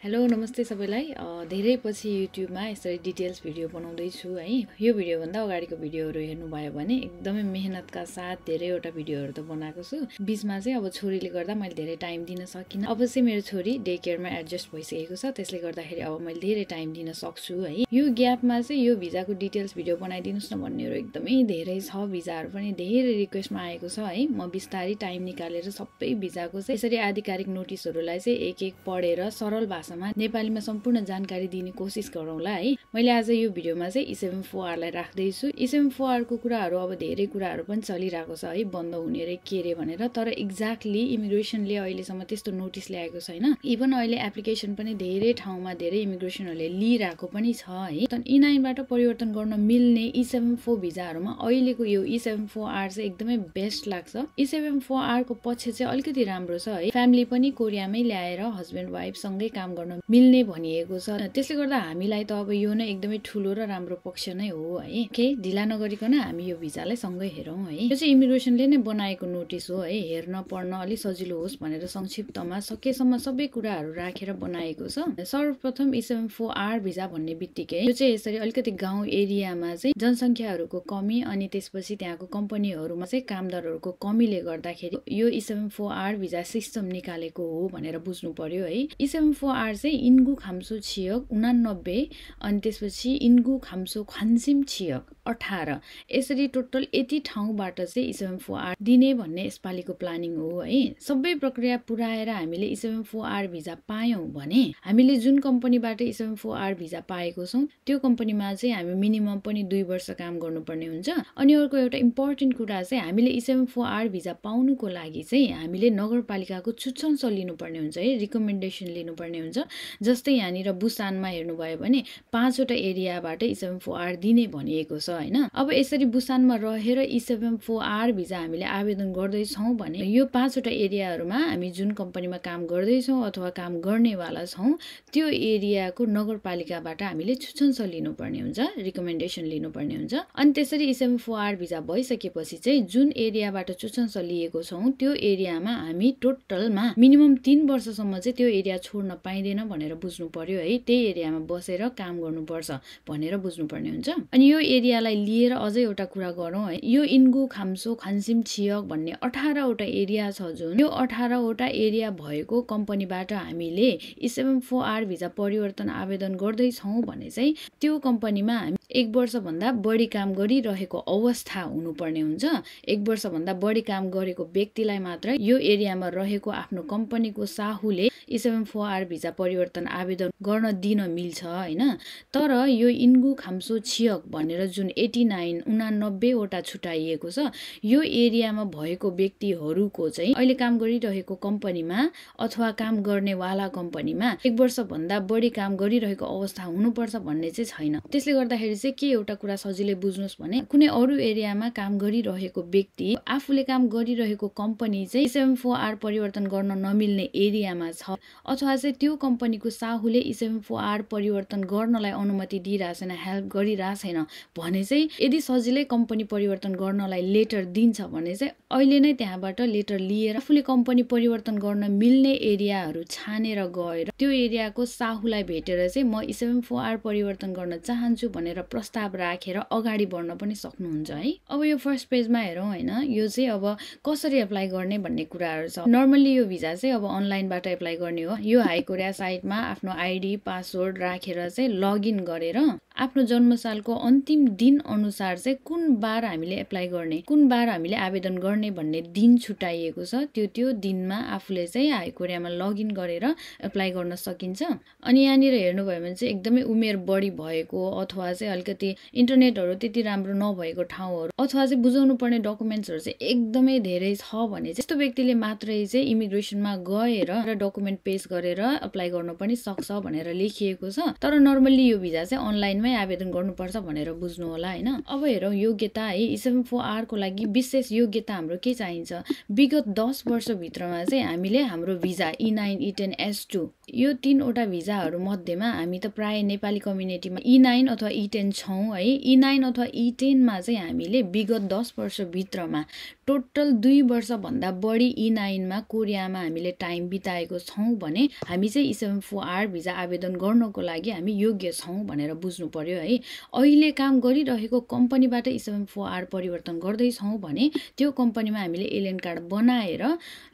Hello नमस्ते सबैलाई धेरै पछि युट्युबमा यसरी डिटेल्स भिडियो बनाउँदै छु है। यो भिडियो भन्दा अगाडिको भिडियोहरु हेर्नुभयो भने एकदमै मेहनतका साथ धेरैवटा भिडियोहरु त बनाएको छु। बीचमा चाहिँ अब छोरीले गर्दा मैले धेरै टाइम दिन सकिन। अब चाहिँ मेरो छोरी डे केयरमा एडजस्ट भइसकेको छ, त्यसले गर्दाखेरि अब मैले धेरै टाइम दिन सक्छु है। यो ग्यापमा चाहिँ यो भिजाको डिटेल्स भिडियो बनाइदिनुस् न भन्नेहरु एकदमै धेरै छ। भिजाहरु पनि धेरै रिक्वेस्टमा आएको छ है। म बिस्तारै टाइम निकालेर सबै भिजाको चाहिँ यसरी आधिकारिक नोटिसहरुलाई चाहिँ एक एक पढेर सरल भाषा नेपालीमा सम्पूर्ण जानकारी दिने कोसिस गरौँला है। मैले आज यो भिडियोमा चाहिँ E74R लाई राख्दै छु। E74R को कुराहरु अब धेरै कुराहरु पनि चलिरहेको छ है, बन्द हुने रे के रे भनेर। तर एक्ज्याक्टली इमिग्रेसनले अहिलेसम्म त्यस्तो नोटिस ल्याएको छैन। इभन अहिले एप्लिकेसन पनि धेरै ठाउँमा धेरै इमिग्रेसनहरुले लिइराको पनि छ है। त E9 बाट परिवर्तन गर्न मिल्ने E74 भिजाहरुमा अहिलेको यो E74R चाहिँ एकदमै बेस्ट लाग्छ। E74R को पक्ष चाहिँ अलिकति राम्रो छ है। फ्यामिली पनि कोरियामै ल्याएर हस्बन्ड वाइफ सँगै काम गर्न मिल्ने भनिएको छ। त्यसले गर्दा हामीलाई त अब यो नै एकदमै ठूलो र राम्रो पक्ष नै हो है। के ढिला नगरिकन हामी यो भिजालाई सँगै हेरौं है। यो चाहिँ इमिग्रेसनले नै बनाएको नोटिस हो है। हेर्न पढ्न अलि सजिलो होस् भनेर संक्षिप्तमा सकेसम्म सबै कुराहरु राखेर बनाएको छ। सर्वप्रथम E74R भिजा भन्ने बित्तिकै यो चाहिँ यसरी अलिकति गाउँ एरियामा चाहिँ जनसंख्याहरुको कमी अनि त्यसपछि त्यहाँको कम्पनीहरुमा चाहिँ कामदारहरुको कमीले गर्दाखेरि यो E74R भिजा सिस्टम निकालेको हो भनेर बुझ्नु पर्यो है। E74R चाहिँ इन्गु खाम्सो छियक 89 अनि त्यसपछि इन्गु खाम्सो खन्सिम छियक 18 यसरी टोटल यति ठाउँबाट चाहिँ E74R दिने भन्ने यसपालिको प्लानिङ हो है। सबै प्रक्रिया पुराएर हामीले E74R भिजा पायौं भने हामीले जुन कम्पनीबाट E74R भिजा पाएको छौं त्यो कम्पनीमा चाहिँ हामी मिनिमम पनि 2 वर्ष काम गर्नुपर्ने हुन्छ। अनि अर्को एउटा इम्पोर्टेन्ट कुरा चाहिँ हामीले E74R भिजा पाउनुको लागि चाहिँ हामीले नगरपालिकाको छुट्छन्स लिनुपर्ने हुन्छ है, रिकमेन्डेसन लिनुपर्ने हुन्छ। जस्तै यहाँनिर बुसानमा हेर्नुभयो भने 5 वटा एरियाबाट E74R दिने भनिएको छ हैन। अब यसरी बुसानमा रहेर E74R भिजा हामीले आवेदन गर्दै छौं भने यो 5 वटा एरियाहरुमा हामी जुन कम्पनीमा काम गर्दै छौं अथवा काम गर्नेवाला छौं त्यो एरियाको नगरपालिकाबाट हामीले छुट्छन्स लिनुपर्ने हुन्छ, रिकमेन्डेसन लिनुपर्ने हुन्छ। अनि त्यसरी E74R भिजा भइसकेपछि चाहिँ जुन एरियाबाट छुट्छन्स लिएको छौं त्यो एरियामा हामी टोटलमा मिनिमम 3 वर्षसम्म चाहिँ त्यो एरिया छोड्न पाइदैन भनेर बुझ्नु पर्यो है। त्यही एरियामा बसेर काम गर्नुपर्छ भनेर बुझ्नुपर्ने हुन्छ। अनि यो एरियालाई लिएर अझै एउटा कुरा गरौँ है। यो इन्गु खाम्सो खन्सिम छियक भन्ने 18 वटा एरिया छ जुन यो 18 वटा एरिया भएको कम्पनीबाट हामीले E74R भिजा परिवर्तन आवेदन गर्दै छौं भने चाहिँ त्यो कम्पनीमा हामी 1 वर्ष भन्दा बढी काम गरिरहेको अवस्था हुनुपर्ने हुन्छ। 1 वर्ष भन्दा बढी काम गरेको व्यक्तिलाई मात्र यो एरियामा रहेको आफ्नो कम्पनीको साहुले E74R भिजा परिवर्तन आवेदन गर्न दिन मिल्छ हैन। तर यो इन्गु खाम्सो छियक भनेर जुन 89 वटा छुटाइएको छ यो एरियामा भएको व्यक्तिहरुको चाहिँ अहिले काम गरिरहेको कम्पनीमा अथवा काम गर्नेवाला कम्पनीमा 1 वर्ष भन्दा बढी काम गरिरहेको अवस्था हुनुपर्छ भन्ने चाहिँ छैन। त्यसले गर्दाखेरि चाहिँ के एउटा कुरा सजिलै बुझ्नुस् भने कुनै अरु एरियामा काम गरिरहेको व्यक्ति आफूले काम गरिरहेको कम्पनी चाहिँ E74R परिवर्तन गर्न नमिल्ने एरियामा छ अथवा चाहिँ त्यो कम्पनीको साहुले E74R परिवर्तन गर्नलाई अनुमति दिइराछैन, हेल्प गरिराछैन भने चाहिँ यदि सजिलै कम्पनी परिवर्तन गर्नलाई लेटर दिन्छ भने चाहिँ अहिले नै त्यहाँबाट लेटर लिएर आफूले कम्पनी परिवर्तन गर्न मिल्ने एरियाहरु छानेर गएर त्यो एरियाको साहुलाई भेटेर चाहिँ म E74R परिवर्तन गर्न चाहन्छु भनेर प्रस्ताव राखेर अगाडि बढ्न पनि सक्नुहुन्छ है। अब यो फर्स्ट पेजमा हेरौं हैन। यो चाहिँ अब कसरी एप्लाई गर्ने भन्ने कुराहरु छ। नर्मली यो भिजा चाहिँ अब अनलाइनबाट एप्लाई गर्ने हो। यो हाई कोरिया साइटमा आफ्नो आईडी पासवर्ड राखेर चाहिँ लगइन गरेर आफ्नो जन्मसालको अन्तिम दिन अनुसार चाहिँ कुन बार हामीले एप्लाई गर्ने, कुन बार हामीले आवेदन गर्ने भन्ने दिन छुटाइएको छ त्यो दिनमा आफूले चाहिँ हाई कोरियामा लगइन गरेर एप्लाई गर्न सकिन्छ। अनि यहाँनिर हेर्नुभयो भने चाहिँ एकदमै उमेर बढी भएको अथवा चाहिँ अलिकति इन्टरनेटहरु त्यति राम्रो नभएको ठाउँहरु अथवा चाहिँ बुझाउनु पर्ने डकुमेन्ट्सहरु चाहिँ एकदमै धेरै छ भने त्यस्तो व्यक्तिले मात्रै चाहिँ इमिग्रेसनमा गएर डकुमेन्ट पेश गरेर एप्लाई गर्न पनि सक्छ भनेर लेखिएको छ। तर नर्मली यो भिजा चाहिँ अनलाइनमा कम्पनीमै आवेदन गर्नुपर्छ भनेर बुझ्नु होला हैन। अब हेरौँ योग्यता है E74R को लागि विशेष योग्यता हाम्रो के चाहिन्छ। विगत 10 वर्षभित्रमा चाहिँ हामीले हाम्रो भिजा E9 E10 S2 यो 3 वटा भिजाहरू मध्येमा हामी त प्राय नेपाली कम्युनिटीमा E9 अथवा E10 छौँ है। E9 अथवा E10 मा चाहिँ हामीले विगत 10 वर्षभित्रमा टोटल 2 वर्ष भन्दा बढी E9 मा कोरियामा हामीले टाइम बिताएको छौँ भने हामी चाहिँ E74R भिजा आवेदन गर्नको लागि हामी योग्य छौँ भनेर बुझ्नु पर्यो है। अहिले काम गरिरहेको कम्पनीबाट E74R परिवर्तन गर्दैछौँ भने त्यो कम्पनीमा हामीले एलियन कार्ड बनाएर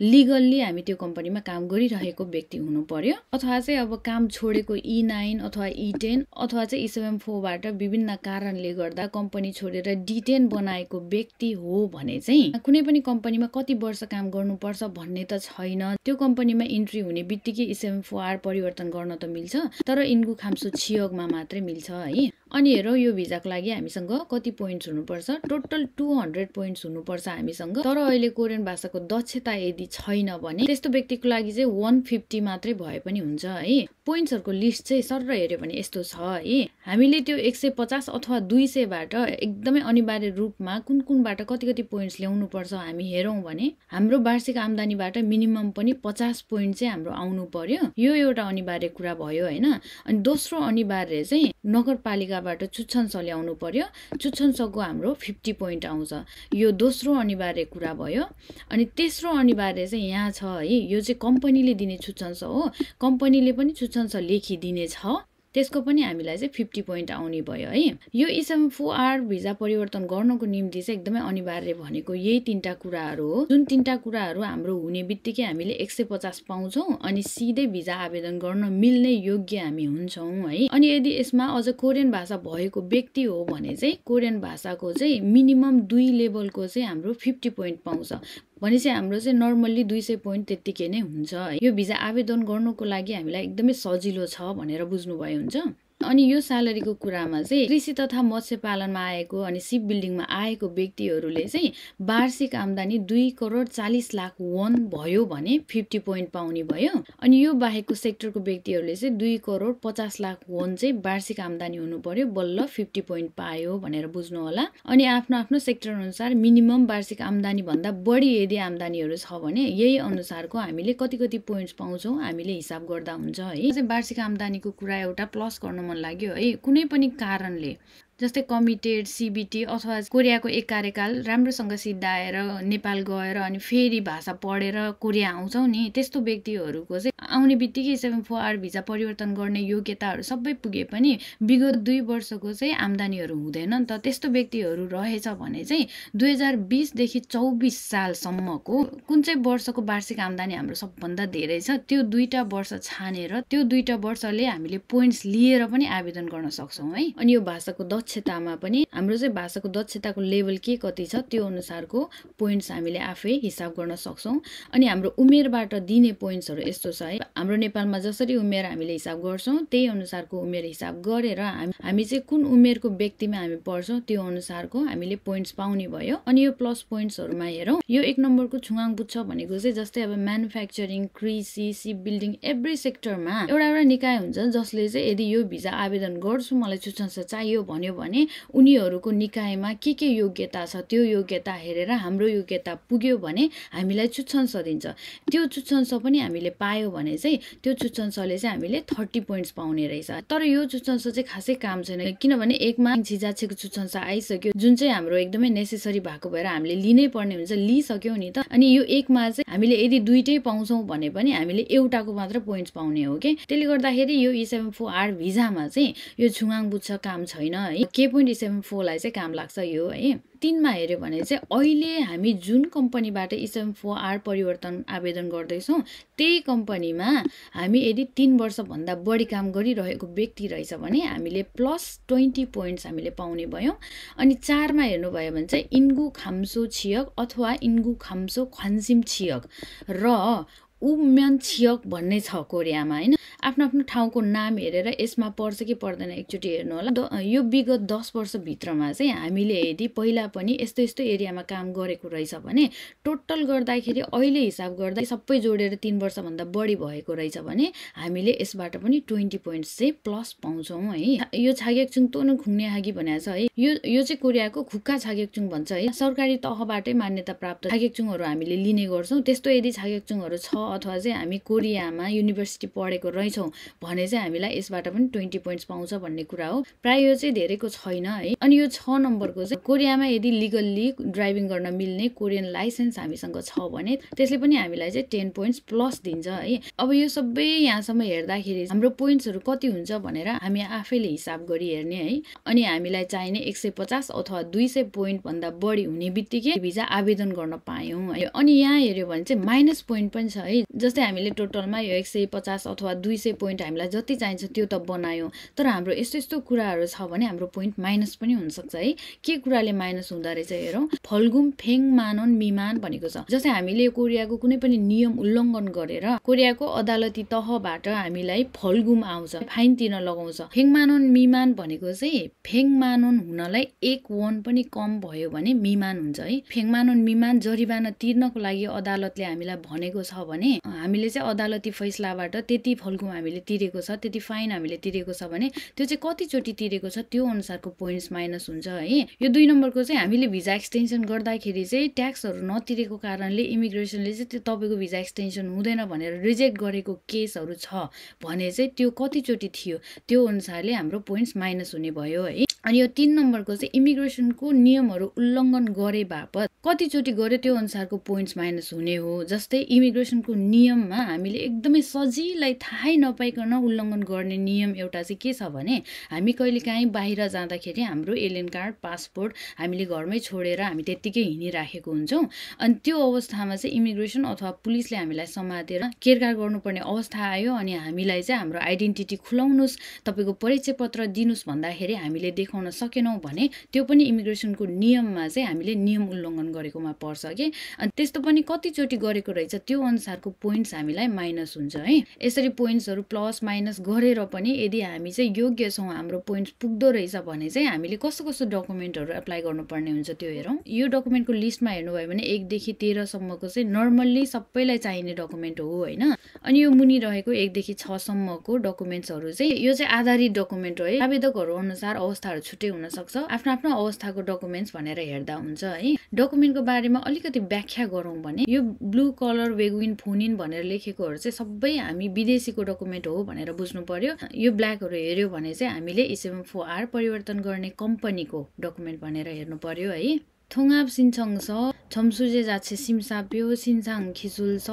लिगल्ली हामी त्यो कम्पनीमा काम गरिरहेको व्यक्ति हुनु पर्यो। अथवा चाहिँ अब काम छोडेको E9 अथवा E10 अथवा चाहिँ E74 बाट विभिन्न कारणले गर्दा कम्पनी छोडेर D10 बनाएको व्यक्ति हो भने चाहिँ कुनै पनि कम्पनीमा कति वर्ष काम गर्नुपर्छ भन्ने त छैन। त्यो कम्पनीमा इन्ट्री हुने बित्तिकै E74R परिवर्तन गर्न त मिल्छ, तर इन्गु खाम्सो छियोगमा मात्रै मिल्छ है। अनि हेरौँ यो भिजाको लागि हामीसँग कति पोइन्ट्स हुनुपर्छ। टोटल 200 पोइन्ट्स हुनुपर्छ हामीसँग। तर अहिले कोरियन भाषाको दक्षता यदि छैन भने त्यस्तो व्यक्तिको लागि चाहिँ 150 मात्रै भए पनि हुन्छ है। पोइन्ट्सहरुको लिस्ट चाहिँ सर हेर्यो भने यस्तो छ है। हामीले त्यो 150 अथवा 200 बाट एकदमै अनिवार्य रूपमा कुनबाट कति पोइन्ट्स ल्याउनु पर्छ हामी हेरौँ भने हाम्रो वार्षिक आम्दानीबाट मिनिमम पनि 50 पोइन्ट चाहिँ हाम्रो आउनु पर्यो। यो एउटा अनिवार्य कुरा भयो हैन। अनि दोस्रो अनिवार्य चाहिँ नगरपालिकाबाट चुच्छन्स ल्याउनु पर्यो। चुच्छन्सको हाम्रो 50 पोइन्ट आउँछ। यो दोस्रो अनिवार्य कुरा भयो। अनि तेस्रो अनिवार्य चाहिँ यहाँ छ है। यो चाहिँ कम्पनीले दिने चुच्छन्स हो। कम्पनीले पनि चुच्छन्स लेखिदिने छ। त्यसको पनि हामीलाई चाहिँ 50 पोइन्ट आउने भयो है। यो E74R भिजा परिवर्तन गर्नको निम्ति चाहिँ एकदमै अनिवार्य भनेको यही तीनटा कुराहरू हो। जुन तीनटा कुराहरू हाम्रो हुने बित्तिकै हामीले 150 पाउँछौँ अनि सिधै भिजा आवेदन गर्न मिल्ने योग्य हामी हुन्छौँ है। अनि यदि यसमा अझ कोरियन भाषा भएको व्यक्ति हो भने चाहिँ कोरियन भाषाको चाहिँ मिनिमम 2 लेभलको चाहिँ हाम्रो 50 पोइन्ट पाउँछ। भनेपछि हाम्रो चाहिँ नर्मल्ली 200 पोइन्ट त्यतिकै नै हुन्छ है। यो भिजा आवेदन गर्नको लागि हामीलाई एकदमै सजिलो छ भनेर बुझ्नुभयो हुन्छ। अनि यो स्यालेरीको कुरामा चाहिँ कृषि तथा मत्स्य पालनमा आएको अनि सिप बिल्डिङमा आएको व्यक्तिहरूले चाहिँ वार्षिक आम्दानी 2 करोड 40 लाख वोन भयो भने 50 पोइन्ट पाउने भयो। अनि यो बाहेकको सेक्टरको व्यक्तिहरूले चाहिँ 2 करोड 50 लाख वोन चाहिँ वार्षिक आम्दानी हुनु पर्यो बल्ल 50 पोइन्ट पायो भनेर बुझ्नु होला। अनि आफ्नो आफ्नो सेक्टर अनुसार मिनिमम वार्षिक आम्दानी भन्दा बढी यदि आम्दानीहरू छ भने यही अनुसारको हामीले कति पोइन्ट्स पाउँछौँ हामीले हिसाब गर्दा हुन्छ है। वार्षिक आम्दानीको कुरा एउटा प्लस गर्न मन लाग्यो है। कुनै पनि कारणले जस्तै कमिटेड सीबीटी अथवा कोरियाको एक कार्यकाल राम्रोसँग सिद्धाएर नेपाल गएर अनि फेरि भाषा पढेर कोरिया आउँछौ नि त्यस्तो व्यक्तिहरूको चाहिँ आउने बित्तिकै 74R भिजा परिवर्तन गर्ने योग्यताहरू सबै पुगे पनि विगत 2 वर्षको चाहिँ आम्दानीहरू हुँदैन नि त। त्यस्तो व्यक्तिहरू रहेछ भने चाहिँ 2020 देखि 24 सालसम्मको कुन चाहिँ वर्षको वार्षिक आम्दानी हाम्रो सबभन्दा धेरै छ त्यो 2टा वर्ष छानेर त्यो 2टा वर्षले हामीले पोइन्ट्स लिएर पनि आवेदन गर्न सक्छौँ है। अनि यो भाषाको दक्षतामा पनि हाम्रो चाहिँ भाषाको दक्षताको लेभल के कति छ त्यो अनुसारको पोइन्ट्स हामीले आफै हिसाब गर्न सक्छौँ। अनि हाम्रो उमेरबाट दिने पोइन्ट्सहरू यस्तो छ है। हाम्रो नेपालमा जसरी उमेर हामीले हिसाब गर्छौँ त्यही अनुसारको उमेर हिसाब गरेर हामी चाहिँ कुन उमेरको व्यक्तिमा हामी पर्छौँ त्यो अनुसारको हामीले पोइन्ट्स पाउने भयो। अनि यो प्लस पोइन्ट्सहरूमा हेरौँ यो 1 नम्बरको छुङाङ बुच्छ भनेको चाहिँ जस्तै अब म्यानुफ्याक्चरिङ कृषि सिप बिल्डिङ एभ्री सेक्टरमा एउटा निकाय हुन्छ जसले चाहिँ यदि यो भिजा आवेदन गर्छु मलाई चुच्छन्स चाहियो भन्यो भने उनीहरूको निकायमा के योग्यता छ त्यो योग्यता हेरेर हाम्रो योग्यता पुग्यो भने हामीलाई चुच्छन्स दिन्छ। त्यो चुच्छन्स पनि हामीले पायो भने चाहिँ त्यो चुच्छन्सले चाहिँ हामीले 30 पोइन्ट्स पाउने रहेछ। तर यो चुच्छन्स चाहिँ खासै काम छैन किनभने एकमा झिजाछेको चुच्छन्स आइसक्यो जुन चाहिँ हाम्रो एकदमै नेसेसरी भएको भएर हामीले लिनै पर्ने हुन्छ लिइसक्यौ नि त। अनि यो एकमा चाहिँ हामीले यदि दुईटै पाउँछौँ भने पनि हामीले एउटाको मात्र पोइन्ट्स पाउने हो के। त्यसले गर्दाखेरि यो E74R भिजामा चाहिँ यो छुङाङ बुच्छ काम छैन है। K.74 लाई चाहिँ काम लाग्छ यो है। 3 मा हेर्यो भने चाहिँ अहिले हामी जुन कम्पनीबाट E74R परिवर्तन आवेदन गर्दैछौँ त्यही कम्पनीमा हामी यदि 3 वर्ष भन्दा बढी काम गरिरहेको व्यक्ति रहेछ भने हामीले +20 पोइन्ट्स हामीले पाउने भयौँ। अनि 4 मा हेर्नुभयो भने चाहिँ इन्गु खाम्सो छियक अथवा इन्गु खाम्सो ख्वान्सिम छियक र उम्यान छियक भन्ने छ कोरियामा हैन। आफ्नो आफ्नो ठाउँको नाम हेरेर यसमा पर्छ कि पर्दैन एकचोटि हेर्नु होला। यो विगत 10 वर्षभित्रमा चाहिँ हामीले यदि पहिला पनि यस्तो यस्तो एरियामा काम गरेको रहेछ भने टोटल गर्दाखेरि अहिले हिसाब गर्दा सबै जोडेर 3 वर्षभन्दा बढी भएको रहेछ भने हामीले यसबाट पनि 20 पोइन्ट्स चाहिँ प्लस पाउँछौँ है। यो छागेकचुङ तोनु खुङ्ने हागी भनेको छ है। यो चाहिँ कोरियाको खुक्का छागेकचुङ भन्छ है। सरकारी तहबाटै मान्यता प्राप्त छागेकचुङहरू हामीले लिने गर्छौँ। त्यस्तो यदि छागेकचुङहरू छ अथवा चाहिँ हामी कोरियामा युनिभर्सिटी पढेको रहेछौँ भने चाहिँ हामीलाई यसबाट पनि 20 पोइन्ट्स पाउँछ भन्ने कुरा हो। प्राय यो चाहिँ धेरैको छैन है। अनि यो 6 नम्बरको चाहिँ कोरियामा यदि लिगल्ली ड्राइभिङ गर्न मिल्ने कोरियन लाइसेन्स हामीसँग छ भने त्यसले पनि हामीलाई चाहिँ 10 पोइन्ट्स प्लस दिन्छ है। अब यो सबै यहाँसम्म हेर्दाखेरि हाम्रो पोइन्ट्सहरू कति हुन्छ भनेर हामी आफैले हिसाब गरी हेर्ने है। अनि हामीलाई चाहिने 150 अथवा 200 पोइन्ट भन्दा बढी हुने बित्तिकै भिजा आवेदन गर्न पायौँ है। अनि यहाँ हेर्यो भने चाहिँ माइनस पोइन्ट पनि छ है। जस्तै हामीले टोटलमा यो 150 अथवा 200 पोइन्ट हामीलाई जति चाहिन्छ त्यो त बनायौँ, तर हाम्रो यस्तो यस्तो कुराहरू छ भने हाम्रो पोइन्ट माइनस पनि हुनसक्छ है। के कुराले माइनस हुँदो रहेछ हेरौँ। फल्गुम फेङ मानन मिमान भनेको छ। जस्तै हामीले कोरियाको कुनै पनि नियम उल्लङ्घन गरेर कोरियाको अदालती तहबाट हामीलाई फल्गुम आउँछ, फाइन तिर्न लगाउँछ। फेङ मानन मिमान भनेको चाहिँ फेङ मानन हुनलाई 1 वोन पनि कम भयो भने मिमान हुन्छ है। फेङ मानन मिमान जरिवाना तिर्नको लागि अदालतले हामीलाई भनेको छ भने हामीले चाहिँ अदालती फैसलाबाट त्यति फल्गुम हामीले तिरेको छ, त्यति फाइन हामीले तिरेको छ भने त्यो चाहिँ कतिचोटि तिरेको छ त्यो अनुसारको पोइन्ट्स माइनस हुन्छ है। यो 2 नम्बरको चाहिँ हामीले भिजा एक्सटेन्सन गर्दाखेरि चाहिँ ट्याक्सहरू नतिरेको कारणले इमिग्रेसनले चाहिँ त्यो तपाईँको भिजा एक्सटेन्सन हुँदैन भनेर रिजेक्ट गरेको केसहरू छ भने चाहिँ त्यो कतिचोटि थियो त्यो अनुसारले हाम्रो पोइन्ट्स माइनस हुने भयो है। अनि यो 3 नम्बरको चाहिँ इमिग्रेसनको नियमहरू उल्लङ्घन गरे बापत कतिचोटि गर्यो त्यो अनुसारको पोइन्ट्स माइनस हुने हो। जस्तै इमिग्रेसनको नियममा हामीले एकदमै सजिलै थाहै नपाइकन उल्लङ्घन गर्ने नियम एउटा चाहिँ के छ भने हामी कहिलेकाहीँ बाहिर जाँदाखेरि हाम्रो एलियन कार्ड पासपोर्ट हामीले घरमै छोडेर हामी त्यत्तिकै हिँडिराखेको हुन्छौँ। अनि त्यो अवस्थामा चाहिँ इमिग्रेसन अथवा पुलिसले हामीलाई समातेर केरकार गर्नुपर्ने अवस्था आयो अनि हामीलाई चाहिँ हाम्रो आइडेन्टिटी खुलाउनुहोस्, तपाईँको परिचय पत्र दिनुहोस् भन्दाखेरि हामीले देखाउन सकेनौँ भने त्यो पनि इमिग्रेसनको नियममा चाहिँ हामीले नियम उल्लङ्घन गरेकोमा पर्छ कि। अनि त्यस्तो पनि कतिचोटि गरेको रहेछ त्यो अनुसारको पोइन्ट्स हामीलाई माइनस हुन्छ है। यसरी पोइन्ट्सहरू प्लस माइनस गरेर पनि यदि हामी चाहिँ योग्य छौँ, हाम्रो पोइन्ट्स पुग्दो रहेछ भने चाहिँ हामीले कस्तो कस्तो डकुमेन्टहरू एप्लाई गर्नुपर्ने हुन्छ त्यो हेरौँ। यो डकुमेन्टको लिस्टमा हेर्नुभयो भने 1 देखि 13 सम्मको चाहिँ नर्मल्ली सबैलाई चाहिने डकुमेन्ट हो होइन। अनि यो मुनि रहेको 1 देखि 6 सम्मको डकुमेन्ट्सहरू चाहिँ यो चाहिँ आधारित डकुमेन्ट हो है। आवेदकहरू अनुसार अवस्थाहरू छुट्टै हुन सक्छ, आफ्नो आफ्नो अवस्थाको डकुमेन्ट्स भनेर हेर्दा हुन्छ है। डकुमेन्टको बारेमा अलिकति व्याख्या गरौँ भने यो ब्लू कलर वेगविन फोन इन भनेर लेखेकोहरू चाहिँ सबै हामी विदेशीको डकुमेन्ट हो भनेर बुझ्नु पर्यो। यो ब्ल्याकहरू हेर्यो भने चाहिँ हामीले E74R परिवर्तन गर्ने कम्पनीको डकुमेन्ट भनेर हेर्नु पर्यो है। थोङाप सिन्छङ छ, छम्सुजे जाछे सिमसाप्यो, सिन्साङ खिसुल छ,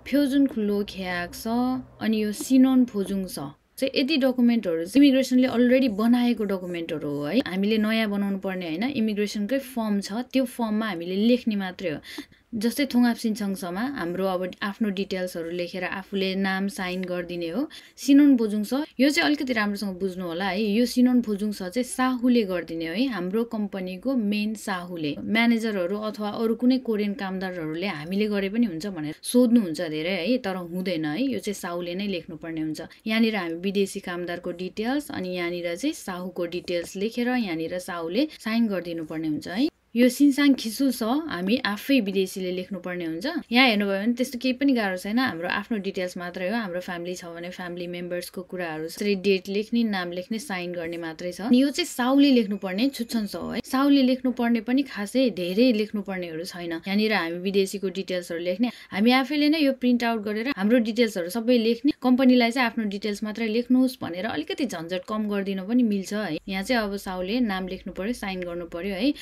फ्योजुन खुल्लो ख्याक छ, अनि यो सिनोन फोजुङ छ। चाहिँ यति डकुमेन्टहरू चाहिँ इमिग्रेसनले अलरेडी बनाएको डकुमेन्टहरू हो है। हामीले नयाँ बनाउनु पर्ने होइन। इमिग्रेसनकै फर्म छ, त्यो फर्ममा हामीले लेख्ने मात्रै हो। जस्तै थोङाप सिन्छङसमा हाम्रो अब आफ्नो डिटेल्सहरू लेखेर आफूले नाम साइन गरिदिने हो। सिनोन फोजुङ छ, यो चाहिँ अलिकति राम्रोसँग बुझ्नु होला है। यो सिनोन फोजुङ छ चाहिँ साहुले गरिदिने है, हाम्रो कम्पनीको मेन साहुले। म्यानेजरहरू अथवा अरू कुनै कोरियन कामदारहरूले हामीले गरे पनि हुन्छ भनेर सोध्नुहुन्छ धेरै है, तर हुँदैन है। यो चाहिँ साहुले नै लेख्नुपर्ने हुन्छ। यहाँनिर हामी विदेशी कामदारको डिटेल्स अनि यहाँनिर चाहिँ साहुको डिटेल्स लेखेर यहाँनिर साहुले साइन गरिदिनु पर्ने हुन्छ है। यो सिन्साङ खिसु छ, हामी आफै विदेशीले लेख्नुपर्ने हुन्छ। यहाँ हेर्नुभयो भने त्यस्तो केही पनि गाह्रो छैन, हाम्रो आफ्नो डिटेल्स मात्रै हो। हाम्रो फ्यामिली छ भने फ्यामिली मेम्बर्सको कुराहरू त्यसरी डेट लेख्ने, नाम लेख्ने, साइन गर्ने मात्रै छ। यो चाहिँ साहुले लेख्नुपर्ने छुच्छन्छ हो है। साहुले लेख्नुपर्ने पनि खासै धेरै लेख्नुपर्नेहरू छैन। यहाँनिर हामी विदेशीको डिटेल्सहरू लेख्ने, हामी आफैले नै यो प्रिन्ट आउट गरेर हाम्रो डिटेल्सहरू सबै लेख्ने, कम्पनीलाई चाहिँ आफ्नो डिटेल्स मात्रै लेख्नुहोस् भनेर अलिकति झन्झट कम गरिदिनु पनि मिल्छ है। यहाँ चाहिँ अब साहुले नाम लेख्नु पर्यो, साइन गर्नु पर्यो है।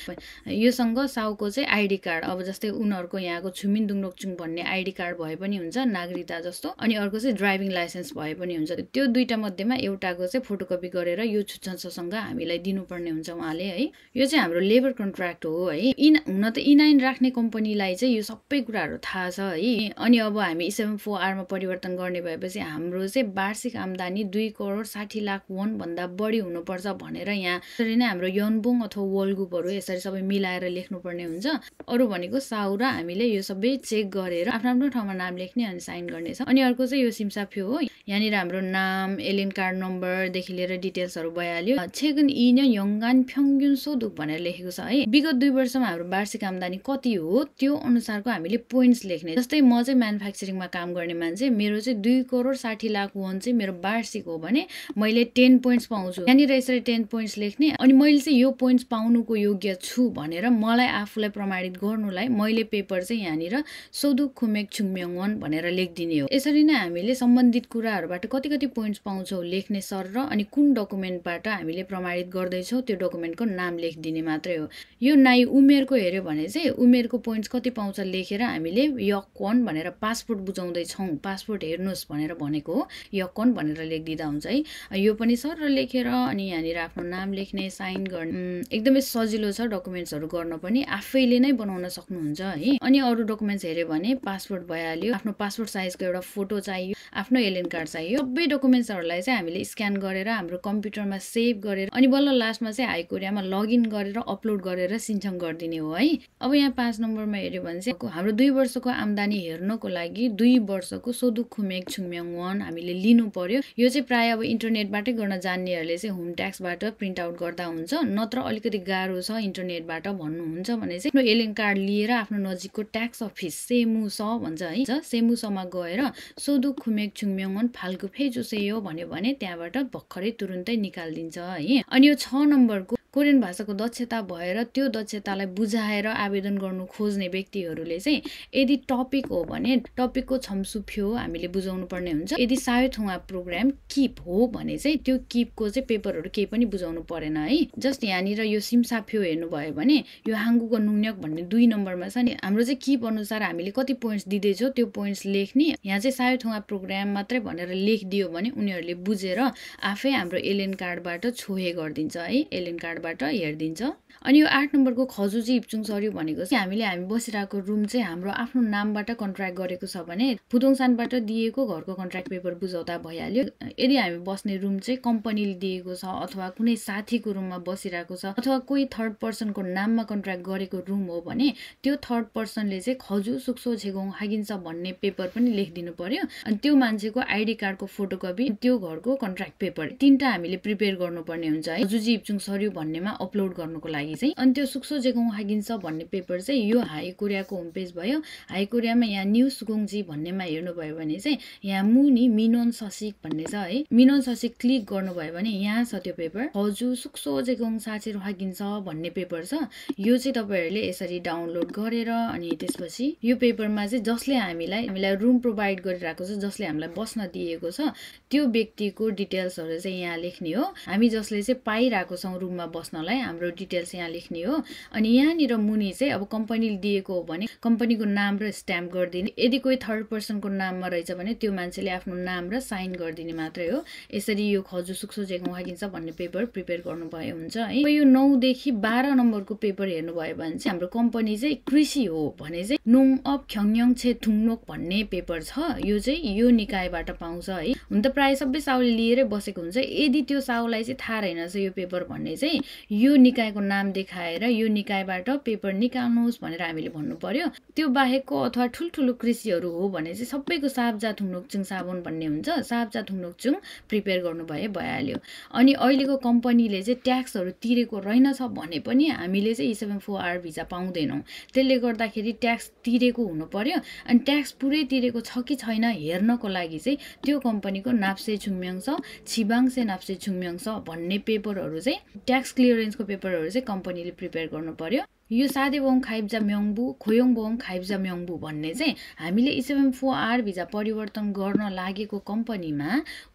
योसँग साहुको चाहिँ आइडी कार्ड, अब जस्तै उनीहरूको यहाँको छुमिन दुङडोकचुङ भन्ने आइडी कार्ड भए पनि हुन्छ नागरिकता जस्तो, अनि अर्को चाहिँ ड्राइभिङ लाइसेन्स भए पनि हुन्छ। त्यो दुईटा मध्येमा एउटाको चाहिँ फोटोकपी गरेर यो छुच्छन्ससँग हामीलाई दिनुपर्ने हुन्छ उहाँले है। यो चाहिँ हाम्रो लेबर कन्ट्र्याक्ट हो है। हुन त इनाइन राख्ने कम्पनीलाई चाहिँ यो सबै कुराहरू थाहा छ है। अनि अब हामी E74R मा परिवर्तन गर्ने भएपछि हाम्रो चाहिँ वार्षिक आम्दानी 2 करोड 60 लाख वोन भन्दा बढी हुनुपर्छ भनेर यहाँ यसरी नै हाम्रो योनबुङ अथवा वल्गुपहरू यसरी सबै मिलाएर मिलाएर लेख्नुपर्ने हुन्छ। अरु भनेको साउ र हामीले यो सबै चेक गरेर आफ्नो ठाउँमा नाम लेख्ने अनि साइन गर्ने छ। अनि अर्को चाहिँ यो सिमसाफ्यो हो। यहाँनिर हाम्रो नाम, एलियन कार्ड नम्बरदेखि लिएर डिटेल्सहरू भइहाल्यो। छेगन इन यङ्गान फ्याङ्गुन सोदुक भनेर लेखेको छ है। विगत 2 वर्षमा हाम्रो वार्षिक आम्दानी कति हो त्यो अनुसारको हामीले पोइन्ट्स लेख्ने। जस्तै म चाहिँ म्यानुफ्याक्चरिङमा काम गर्ने मान्छे, मेरो चाहिँ 2 करोड 60 लाख वोन चाहिँ मेरो वार्षिक हो भने मैले 10 पोइन्ट्स पाउँछु। यहाँनिर यसरी 10 पोइन्ट्स लेख्ने। अनि मैले चाहिँ यो पोइन्ट्स पाउनुको योग्य छु भनेर मलाई आफूलाई प्रमाणित गर्नुलाई मैले पेपर चाहिँ यहाँनिर सोदुक खुमेक छुङम्यङ भनेर लेखिदिने हो। यसरी नै हामीले सम्बन्धित कुराहरूबाट कति पोइन्ट्स पाउँछौ लेख्ने सर र अनि कुन डकुमेन्टबाट हामीले प्रमाणित गर्दैछौँ त्यो डकुमेन्टको नाम लेखिदिने मात्रै हो। यो नाइ उमेरको हेर्यो भने चाहिँ उमेरको पोइन्ट्स कति पाउँछ लेखेर हामीले यक्कन भनेर पासपोर्ट बुझाउँदैछौँ, पासपोर्ट हेर्नुहोस् भनेर भनेको हो, यक्कन भनेर लेखिदिँदा हुन्छ है। यो पनि सर लेखेर अनि यहाँनिर आफ्नो नाम लेख्ने, साइन गर्ने। एकदमै सजिलो छ डकुमेन्ट्सहरू गर्न पनि, आफैले नै बनाउन सक्नुहुन्छ है। अनि अरू डकुमेन्ट्स हेऱ्यो भने पासपोर्ट भइहाल्यो, आफ्नो पासपोर्ट साइजको एउटा फोटो चाहियो, आफ्नो एलियन कार्ड चाहियो। सबै डकुमेन्ट्सहरूलाई चाहिँ हामीले स्क्यान गरेर हाम्रो कम्प्युटरमा सेभ गरेर अनि बल्ल लास्टमा चाहिँ हाई कोरियामा लगइन गरेर अपलोड गरेर सिन्चङ गरिदिने हो है। अब यहाँ 5 नम्बरमा हेऱ्यो भने चाहिँ हाम्रो 2 वर्षको आम्दानी हेर्नको लागि 2 वर्षको सोदुक खुमेक छुङम्यङ वन हामीले लिनु पर्यो। यो चाहिँ प्राय अब इन्टरनेटबाटै गर्न जान्नेहरूले चाहिँ होम ट्याक्सबाट प्रिन्ट आउट गर्दा हुन्छ, नत्र अलिकति गाह्रो छ इन्टरनेटबाट भन्नुहुन्छ भने चाहिँ आफ्नो एलियन कार्ड लिएर आफ्नो नजिकको ट्याक्स अफिस सेमुस भन्छ है, सेमुसमा गएर सोदुक खुमेक छुङम्यङ वन फाल्गु फेजुसेयो भन्यो भने त्यहाँबाट भर्खरै तुरुन्तै निकालिदिन्छ है। अनि यो 6 नम्बरको कोरियन भाषाको दक्षता भएर त्यो दक्षतालाई बुझाएर आवेदन गर्नु खोज्ने व्यक्तिहरूले चाहिँ यदि टपिक हो भने टपिकको छम्सुफ्यो हामीले बुझाउनु पर्ने हुन्छ। यदि सायोथुङा प्रोग्राम किप हो भने चाहिँ त्यो किपको चाहिँ पेपरहरू केही पनि बुझाउनु परेन है। जस्ट यहाँनिर यो सिमसाफ्यो हेर्नुभयो भने यो हाङ्गुको नुन्यक भन्ने 2 नम्बरमा छ नि, हाम्रो चाहिँ किप अनुसार हामीले कति पोइन्ट्स दिँदैछौँ त्यो पोइन्ट्स लेख्ने। यहाँ चाहिँ सायोथुङा प्रोग्राम मात्रै भनेर लेखिदियो भने उनीहरूले बुझेर आफै हाम्रो एलियन कार्डबाट छोहे गरिदिन्छ है, एलियन कार्ड हेरिदिन्छ। अनि यो 8 नम्बरको खजुजी इप्चुङ सर्यो भनेको चाहिँ हामी बसिरहेको रुम चाहिँ हाम्रो आफ्नो नामबाट कन्ट्र्याक्ट गरेको छ भने फुदोङसानबाट दिएको घरको कन्ट्र्याक्ट पेपर बुझाउँदा भइहाल्यो। यदि हामी बस्ने रुम चाहिँ कम्पनीले दिएको छ अथवा कुनै साथीको रुममा बसिरहेको छ अथवा कोही थर्ड पर्सनको नाममा कन्ट्र्याक्ट गरेको रुम हो भने त्यो थर्ड पर्सनले चाहिँ खजु सुक्सो छेगोङ हागिन्छ भन्ने पेपर पनि लेखिदिनु पर्यो। अनि त्यो मान्छेको आइडी कार्डको फोटोकपी, त्यो घरको कन्ट्र्याक्ट पेपर, 3टा हामीले प्रिपेयर गर्नुपर्ने हुन्छ है खजुजी इप्चुङ सर्यो भन्नेमा अपलोड गर्नुको लागि चाहिँ। अनि त्यो सुक्सो जेगोङ हागिन्छ भन्ने पेपर चाहिँ यो हाई कोरियाको होम पेज भयो। हाई कोरियामा यहाँ न्यू सुगोङजी भन्नेमा हेर्नुभयो भने चाहिँ यहाँ मुनि मिनोन ससिक भन्ने छ है, मिनोन ससिक क्लिक गर्नुभयो भने यहाँ छ त्यो पेपर, खजु सुक्सो जेगोङ साचेर हागिन्छ भन्ने पेपर छ। यो चाहिँ तपाईहरुले यसरी डाउनलोड गरेर अनि त्यसपछि यो पेपरमा चाहिँ जसले हामीलाई रुम प्रोभाइड गरिरहेको छ, जसले हामीलाई बस्न दिएको छ त्यो व्यक्तिको डिटेल्सहरु चाहिँ यहाँ लेख्ने हो। हामी जसले चाहिँ पाइरहेको छौं रुममा बस्नलाई हाम्रो डिटेल्स यहाँ लेख्ने हो। अनि यहाँनिर मुनि चाहिँ अब कम्पनीले दिएको हो भने कम्पनीको नाम र स्ट्याम्प गरिदिने। यदि कोही थर्ड पर्सनको नाममा रहेछ भने त्यो मान्छेले आफ्नो नाम र साइन गरिदिने मात्रै हो। यसरी यो खजु सुक्सो जेगोङ हागिन्छ भन्ने पेपर प्रिपेयर गर्नुभयो हुन्छ है। यो 9 देखि 12 नम्बरको पेपर हेर्नुभयो भने चाहिँ हाम्रो कम्पनी चाहिँ कृषि हो भने चाहिँ नोङ अफ ख्यङयङ छे थुङनोक भन्ने पेपर छ। यो चाहिँ यो निकायबाट पाउँछ है। हुन त प्राय सबै साउले लिएरै बसेको हुन्छ। यदि त्यो साउलाई चाहिँ थाहा रहेनछ यो पेपर भन्ने चाहिँ यो निकायको नाम देखाएर यो निकायबाट पेपर निकाल्नुहोस् भनेर हामीले भन्नु पर्यो। त्यो बाहेकको अथवा ठुलठुलो कृषिहरू हो भने चाहिँ सबैको साबजा थुङनोकचुङ साबुन भन्ने हुन्छ। साबजा थुङनोकचुङ प्रिपेयर गर्नु भइहाल्यो। अनि अहिलेको कम्पनीले चाहिँ ट्याक्सहरू तिरेको रहेनछ भने पनि हामीले चाहिँ E74R भिजा पाउँदैनौँ। त्यसले गर्दाखेरि ट्याक्स तिरेको हुनु पर्यो। अनि ट्याक्स पुरै तिरेको छ कि छैन हेर्नको लागि चाहिँ त्यो कम्पनीको नाप्से छुङम्यङस छिबाङसे नाप्से छुङम्यङस भन्ने पेपरहरू चाहिँ ट्याक्स क्लियरेन्सको पेपरहरू चाहिँ कम्पनीले प्रिपेयर गर्नु पर्यो। यो सादेबोङ खाइब्जा म्यङबु खोयोङबोङ खाइब्जा म्यङबु भन्ने चाहिँ हामीले E74R भिजा परिवर्तन गर्न लागेको कम्पनीमा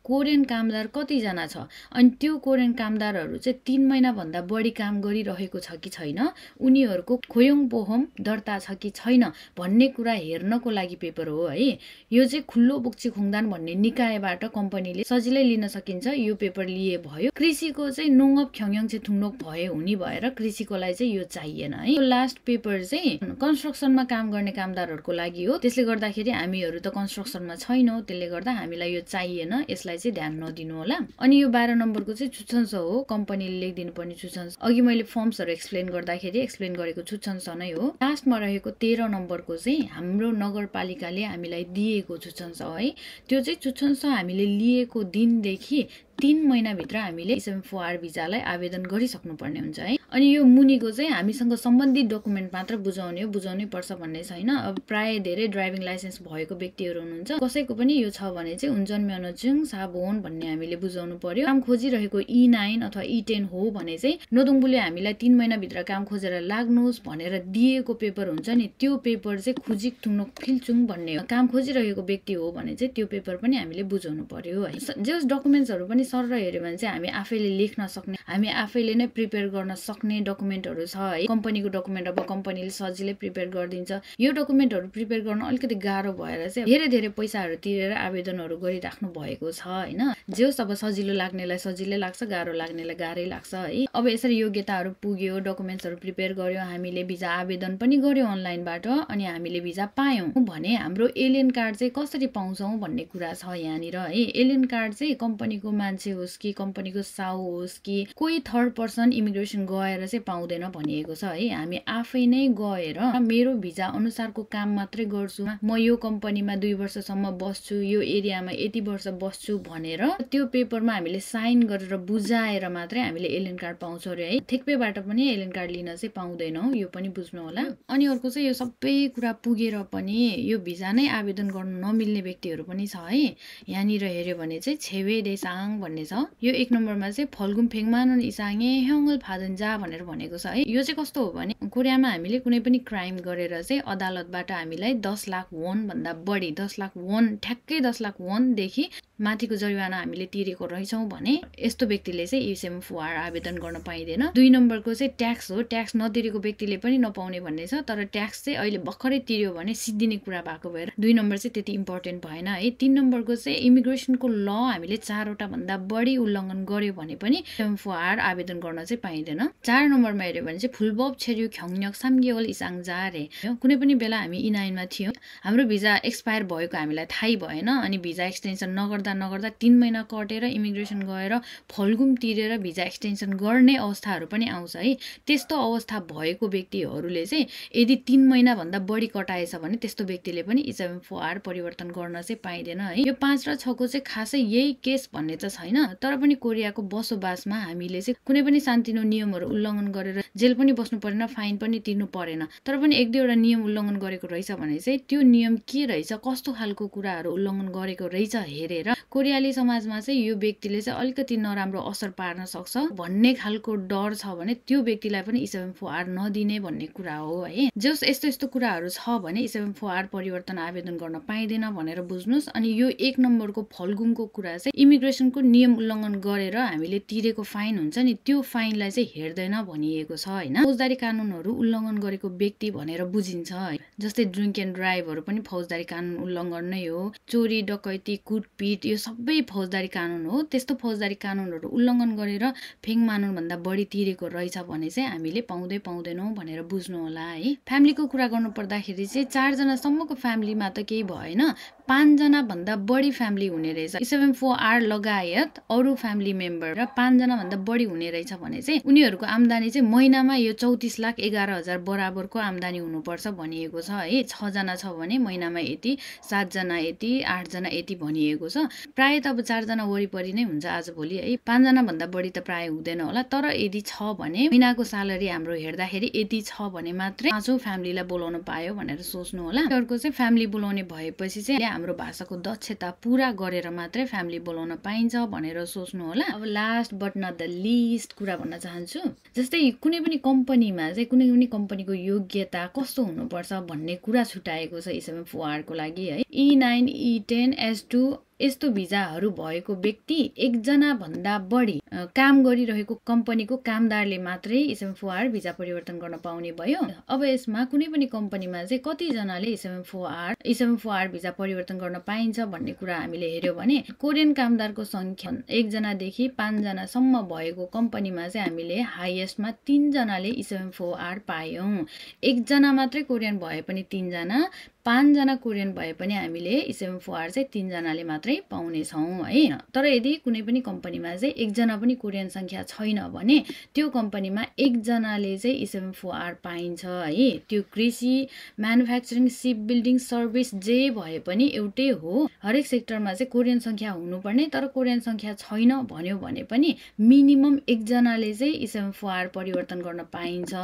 कोरियन कामदार कतिजना छ अनि त्यो कोरियन कामदारहरू चाहिँ 3 महिना भन्दा बढी काम गरिरहेको छ कि छैन, उनीहरूको खोयोङबोहम दर्ता छ कि छैन भन्ने कुरा हेर्नको लागि पेपर हो है। यो चाहिँ खुल्लो बुक्ची खुङदान भन्ने निकायबाट कम्पनीले सजिलै लिन सकिन्छ। यो पेपर लिए भयो। कृषिको चाहिँ नोङअप ख्यङयङ चाहिँ थुङनोक भए हुनी भएर कृषिको लागि चाहिँ यो चाहिएन है। है। यो लास्ट पेपर चाहिँ कन्स्ट्रक्सनमा काम गर्ने कामदारहरूको लागि हो। त्यसले गर्दाखेरि हामीहरू त कन्स्ट्रक्सनमा छैनौँ, त्यसले गर्दा हामीलाई यो चाहिएन, यसलाई चाहिँ ध्यान नदिनु होला। अनि यो 12 नम्बरको चाहिँ छुच्छन्स हो, कम्पनीले लेखिदिनु पर्ने छुच्छन्स। अघि मैले फर्म्सहरू एक्सप्लेन गर्दाखेरि एक्सप्लेन गरेको छुच्छन्स नै हो। लास्टमा रहेको 13 नम्बरको चाहिँ हाम्रो नगरपालिकाले हामीलाई दिएको छुच्छन्स हो है। त्यो चाहिँ छुच्छन्स हामीले लिएको दिनदेखि 3 महिनाभित्र हामीले E74R भिजालाई आवेदन गरिसक्नुपर्ने हुन्छ है। अनि यो मुनिको चाहिँ हामीसँग सम्बन्धित डकुमेन्ट मात्र बुझाउने हो, बुझाउनै पर्छ भन्ने छैन। अब प्राय धेरै ड्राइभिङ लाइसेन्स भएको व्यक्तिहरू हुनुहुन्छ, कसैको पनि यो छ भने चाहिँ उन्जन म्यानोजुङ साबोन भन्ने हामीले बुझाउनु पर्यो। काम खोजिरहेको E9 अथवा E10 हो भने चाहिँ नोदुङबुले हामीलाई 3 महिनाभित्र काम खोजेर लाग्नुहोस् भनेर दिएको पेपर हुन्छ नि, त्यो पेपर चाहिँ खुजिक थुङ्नोक फिल्चुङ भन्ने हो। काम खोजिरहेको व्यक्ति हो भने चाहिँ त्यो पेपर पनि हामीले बुझाउनु पर्यो है। जस डकुमेन्ट्सहरू पनि सर हेऱ्यो भने चाहिँ हामी आफैले लेख्न सक्ने, हामी आफैले नै प्रिपेयर गर्न सक्ने डकुमेन्टहरू छ है। कम्पनीको डकुमेन्ट अब कम्पनीले सजिलै प्रिपेयर गरिदिन्छ। यो डकुमेन्टहरू प्रिपेयर गर्न अलिकति गाह्रो भएर चाहिँ धेरै पैसाहरू तिरेर आवेदनहरू गरिराख्नु भएको छ हैन। जे होस् अब सजिलो लाग्नेलाई सजिलै लाग्छ, गाह्रो लाग्नेलाई गाह्रै लाग्छ है। अब यसरी योग्यताहरू पुग्यो, डकुमेन्ट्सहरू प्रिपेयर गर्यो, हामीले भिजा आवेदन पनि गर्यो अनलाइनबाट, अनि हामीले भिजा पायौँ भने हाम्रो एलियन कार्ड चाहिँ कसरी पाउँछौँ भन्ने कुरा छ यहाँनिर है। एलियन कार्ड चाहिँ कम्पनीको मान्छे होस् कि कम्पनीको साउ होस् कि कोही थर्ड पर्सन इमिग्रेसन गएर चाहिँ पाउँदैन भनिएको छ है। हामी आफै नै गएर मेरो भिजा अनुसारको काम मात्रै गर्छु, म यो कम्पनीमा 2 वर्षसम्म बस्छु, यो एरियामा यति वर्ष बस्छु भनेर त्यो पेपरमा हामीले साइन गरेर बुझाएर मात्रै हामीले एलियन कार्ड पाउँछौँ रे है। ठेक्पेबाट पनि एलियन कार्ड लिन चाहिँ पाउँदैनौँ, यो पनि बुझ्नु होला। अनि अर्को चाहिँ यो सबै कुरा पुगेर पनि यो भिजा नै आवेदन गर्न नमिल्ने व्यक्तिहरू पनि छ है। यहाँनिर हेऱ्यो भने चाहिँ छेवे देसाङ भन्ने छ। यो 1 नम्बरमा चाहिँ फल्गुम फेङमानन इसाङे ह्याङ्गल फादन जा भनेर भनेको छ है। यो चाहिँ कस्तो हो भने कोरियामा हामीले कुनै पनि क्राइम गरेर चाहिँ अदालतबाट हामीलाई 10 लाख वोन भन्दा बढी, 10 लाख वोन ठ्याक्कै 10 लाख वोन देखि माथिको जरिवाना हामीले तिरेको रहेछौँ भने यस्तो व्यक्तिले चाहिँ E74R आवेदन गर्न पाइँदैन। 2 नम्बरको चाहिँ ट्याक्स हो, ट्याक्स नतिरेको व्यक्तिले पनि नपाउने भन्ने छ, तर ट्याक्स चाहिँ अहिले भर्खरै तिर्यो भने सिद्धिने कुरा भएको भएर 2 नम्बर चाहिँ त्यति इम्पोर्टेन्ट भएन है। 3 नम्बरको चाहिँ इमिग्रेसनको ल हामीले 4 वटा भन्दा बढी उल्लङ्घन गर्यो भने पनि E74R आवेदन गर्न चाहिँ पाइँदैन। 4 नम्बरमा हेऱ्यो भने चाहिँ फुलबब छेर्यु ख्यङन्यक सामगेवल इसाङ जारे। कुनै पनि बेला हामी E9 मा थियौँ, हाम्रो भिजा एक्सपायर भएको हामीलाई थाहै भएन, अनि भिजा एक्सटेन्सन नगर्दा 3 महिना कटेर इमिग्रेसन गएर फल्गुम तिरेर भिजा एक्सटेन्सन गर्ने अवस्थाहरू पनि आउँछ है। त्यस्तो अवस्था भएको व्यक्तिहरूले चाहिँ यदि 3 महिना भन्दा बढी कटाएछ भने त्यस्तो व्यक्तिले पनि E74R परिवर्तन गर्न चाहिँ पाइँदैन है। यो 5 र 6 को चाहिँ खासै यही केस भन्ने त छैन, तर पनि कोरियाको बसोबासमा हामीले चाहिँ कुनै पनि सानतिनो नियमहरू उल्लङ्घन गरेर जेल पनि बस्नु परेन, फाइन पनि तिर्नु परेन, तर पनि 1-2 वटा नियम उल्लङ्घन गरेको रहेछ भने चाहिँ त्यो नियम के रहेछ, कस्तो खालको कुराहरू उल्लङ्घन गरेको रहेछ हेरेर कोरियाली समाजमा चाहिँ यो व्यक्तिले चाहिँ अलिकति नराम्रो असर पार्न सक्छ भन्ने खालको डर छ भने त्यो व्यक्तिलाई पनि E74R नदिने भन्ने कुरा हो है। जस यस्तो कुराहरू छ भने E74R परिवर्तन आवेदन गर्न पाइँदैन भनेर बुझ्नुहोस्। अनि यो 1 नम्बरको फल्गुङको कुरा चाहिँ इमिग्रेसनको नियम उल्लङ्घन गरेर हामीले तिरेको फाइन हुन्छ नि, त्यो फाइनलाई चाहिँ हेर्दैन भनिएको छ हैन। फौजदारी कानुनहरू उल्लङ्घन गरेको व्यक्ति भनेर बुझिन्छ है। जस्तै ड्रिङ्क एन्ड ड्राइभहरू पनि फौजदारी कानुन उल्लङ्घन नै हो। चोरी डकैती कुटपिट यो सबै फौजदारी कानुन हो। त्यस्तो फौजदारी कानुनहरू उल्लङ्घन गरेर फेङमानुन भन्दा बढी तिरेको रहेछ भने चाहिँ हामीले पाउँदैनौँ भनेर बुझ्नु होला है। फ्यामिलीको कुरा गर्नु पर्दाखेरि चाहिँ 4 जनासम्मको फ्यामिलीमा त केही भएन, 5 जना भन्दा बढी फ्यामिली हुने रहेछ। E74R लगायत अरू फ्यामिली मेम्बर र 5 जना भन्दा बढी हुने रहेछ भने चाहिँ उनीहरूको आम्दानी चाहिँ महिनामा यो 34,11,000 बराबरको आम्दानी हुनुपर्छ भनिएको छ है। 6 जना छ भने महिनामा यति, 7 जना यति, 8 जना यति भनिएको छ। प्राय त अब 4 जना वरिपरि नै हुन्छ आजभोलि है। 5 जना भन्दा बढी त प्राय हुँदैन होला, तर यदि छ भने महिनाको स्यालेरी हाम्रो हेर्दाखेरि यति छ भने मात्रै 5औं फ्यामिलीलाई बोलाउन पायो भनेर सोच्नु होला। अर्को चाहिँ फ्यामिली बोलाउने भएपछि चाहिँ हाम्रो भाषाको दक्षता पुरा गरेर मात्रै फ्यामिली बोलाउन पाइन्छ भनेर सोच्नु होला। अब last but not the least कुरा भन्न चाहन्छु, जस्तै कुनै पनि कम्पनीमा चाहिँ कुनै पनि कम्पनीको योग्यता कस्तो हुनुपर्छ भन्ने कुरा छुटाएको छ E74R को लागि है। E9, E10, S2 यस्तो भिजाहरू भएको व्यक्ति एकजना भन्दा बढी काम गरिरहेको कम्पनीको कामदारले मात्रै E74R भिजा परिवर्तन गर्न पाउने भयो। अब यसमा कुनै पनि कम्पनीमा चाहिँ कतिजनाले E74R भिजा परिवर्तन गर्न पाइन्छ भन्ने कुरा हामीले हेर्यो भने कोरियन कामदारको संख्या 1 जनादेखि 5 जनासम्म भएको कम्पनीमा चाहिँ हामीले हाईएस्टमा 3 जनाले E74R पायौं। 1 जना मात्रै कोरियन भए पनि 3 जना, 5 जना कोरियन भए पनि हामीले E74R चाहिँ 3 जनाले मात्रै पाउने छौं है। तर यदि कुनै पनि कम्पनीमा चाहिँ 1 जना पनि कोरियन संख्या छैन भने त्यो कम्पनीमा 1 जनाले चाहिँ E74R पाइन्छ है। त्यो कृषि, म्यानुफ्याक्चरिङ, सिप बिल्डिङ, सर्भिस जे भए पनि एउटै हो। हरेक सेक्टरमा चाहिँ कोरियन संख्या हुनुपर्ने, तर कोरियन संख्या छैन भन्यो भने पनि मिनिमम 1 जनाले चाहिँ E74R परिवर्तन गर्न पाइन्छ।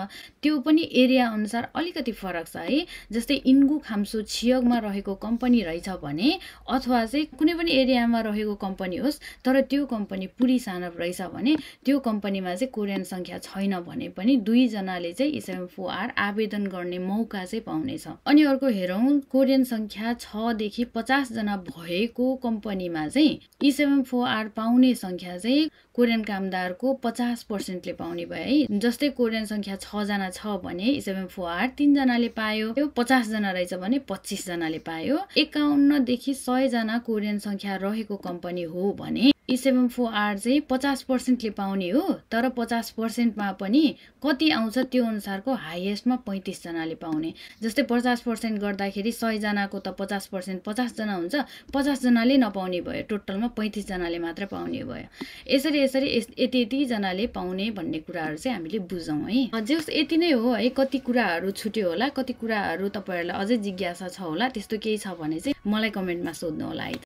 त्यो पनि एरिया अनुसार अलिकति फरक छ है। जस्तै इन्गु खाम्सो छियगमा रहेको कम्पनी रहेछ भने अथवा चाहिँ कुनै पनि एरियामा रहेको कम्पनी होस् तर त्यो कम्पनी पुरी सानो रहेछ भने त्यो कम्पनीमा चाहिँ कोरियन संख्या छैन भने पनि 2 जनाले चाहिँ E74R आवेदन गर्ने मौका चाहिँ पाउनेछ। अनि अर्को हेरौं, कोरियन संख्या 6 देखि 50 जना भएको कम्पनीमा चाहिँ E74R पाउने संख्या चाहिँ कोरियन कामदारको 50% ले पाउने भयो है। जस्तै कोरियन संख्या 6 जना छ भने E74R 3 जनाले पायो, 50 जना रहेछ भने 25 जनाले पायो। 51 देखि 100 जना कोरियन संख्या रहेको कम्पनी हो भने E74R चाहिँ 50% ले पाउने हो, तर 50% मा पनि कति आउँछ त्यो अनुसारको हाईएस्टमा 35 जनाले पाउने। जस्तै 50% गर्दाखेरि 100 जनाको त 50% 50 जना हुन्छ, 50 जनाले नपाउने भयो, टोटलमा 35 जनाले मात्र पाउने भयो। यसरी यति जनाले पाउने भन्ने कुराहरू चाहिँ हामीले बुझौं है। जस यति नै हो है। कति कुराहरू छुट्यो होला, कति कुराहरू तपाईहरुलाई अझै जिज्ञासा छ होला, त्यस्तो केही छ भने चाहिँ मलाई कमेन्टमा सोध्नु होला है।